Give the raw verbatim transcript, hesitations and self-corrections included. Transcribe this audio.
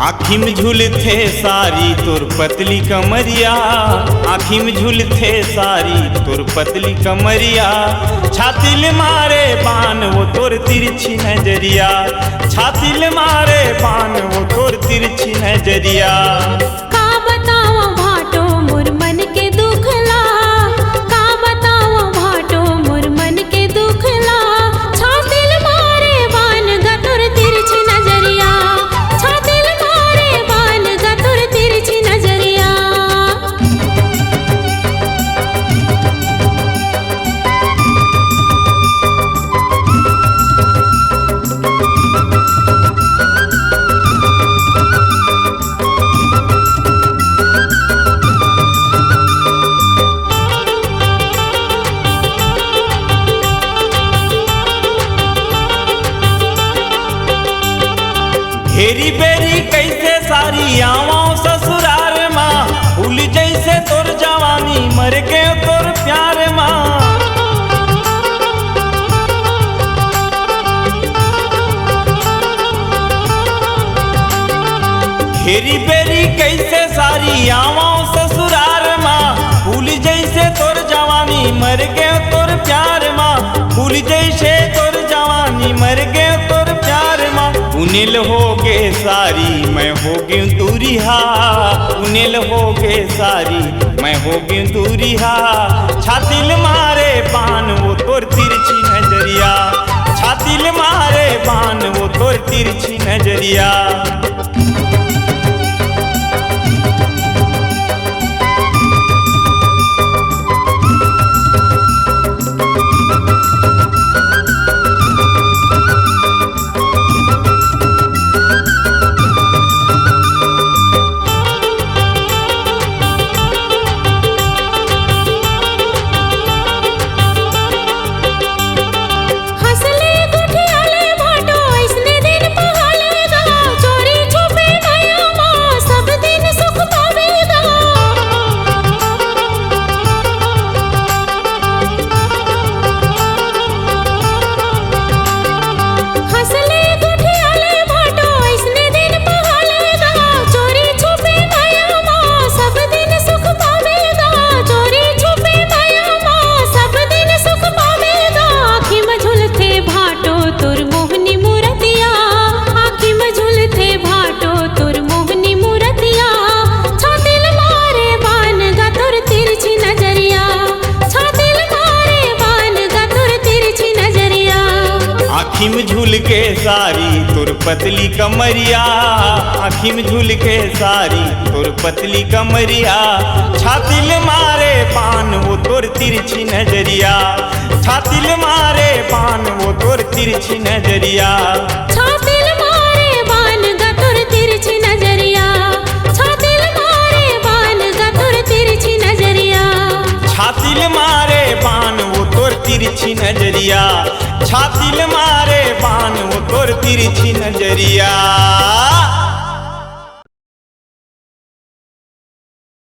आँखी में झूलथे सारी तोर पतली कमरिया, आँखी में झूलथे सारी तोर पतली कमरिया। छाती ले मारे बान वो तोर तिरछी नजरिया, छाती ले मारे बान वो तोर तिरछी नजरिया। का बतावं भाटो मोर मन के दुख ला, का बतावं भाटो मोर मन के दुख ला। छाती ले मारे बान गा तोर तिरछी नजरिया, छाती ले मारे बान गा तोर तिरछी नजरिया। घेरी बेरी कइसे सारी आवंव ससुरार मा, फूल जइसे तोर जवानी मर गे तोर प्यार मा। घेरी बेरी कइसे सारी आवंव ससुरार मा, फूल जइसे तोर जवानी मर गे तोर प्यार मा, फूल जइसे तोर जवानी मर गे तोर प्यार मा। उनिल हो गे सारी मैं हो गेंव दूरिहा, उनिल हो गे सारी मैं हो गेंव दूरिहा। छाती ले मारे बान वो तोर तिरछी नजरिया, छाती ले मारे बान वो तोर तिरछी नजरिया। हंसले गोठियाले भाटो, अइसने दिन पहाले गा, चोरी छुपे मया मा, सब दिन सुख पावे गा। हंसले गोठियाले भाटो, अइसने दिन पहाले गा, चोरी छुपे मया मा, सब दिन सुख पावे गा, चोरी छुपे मया मा, सब दिन सुख पावे गा। आँखी में झुलथे भाटो तोर मोहनी मूरतिया, आँखी में झुलथे भाटो तोर मोहनी मूरतिया। छाती ले मारे बान गा तोर तिरछी नजरिया, छाती ले मारे बान गा तोर तिरछी नजरिया। आँखी में झूल के सारी तोर पतली कमरिया, आँखी में झूल के सारी तोर पतली कमरिया। छाती ले मारे बान वो तोर तिरछी नजरिया, छाती ले मारे बान वो तोर तिरछी नजरिया। छाती ले मारे बान गा तोर तिरछी नजरिया, छाती ले मारे बान गा तोर तिरछी नजरिया। छाती ले मारे बान वो तोर तिरछी नजरिया, छाती ले मारे बान वो तोर तिरछी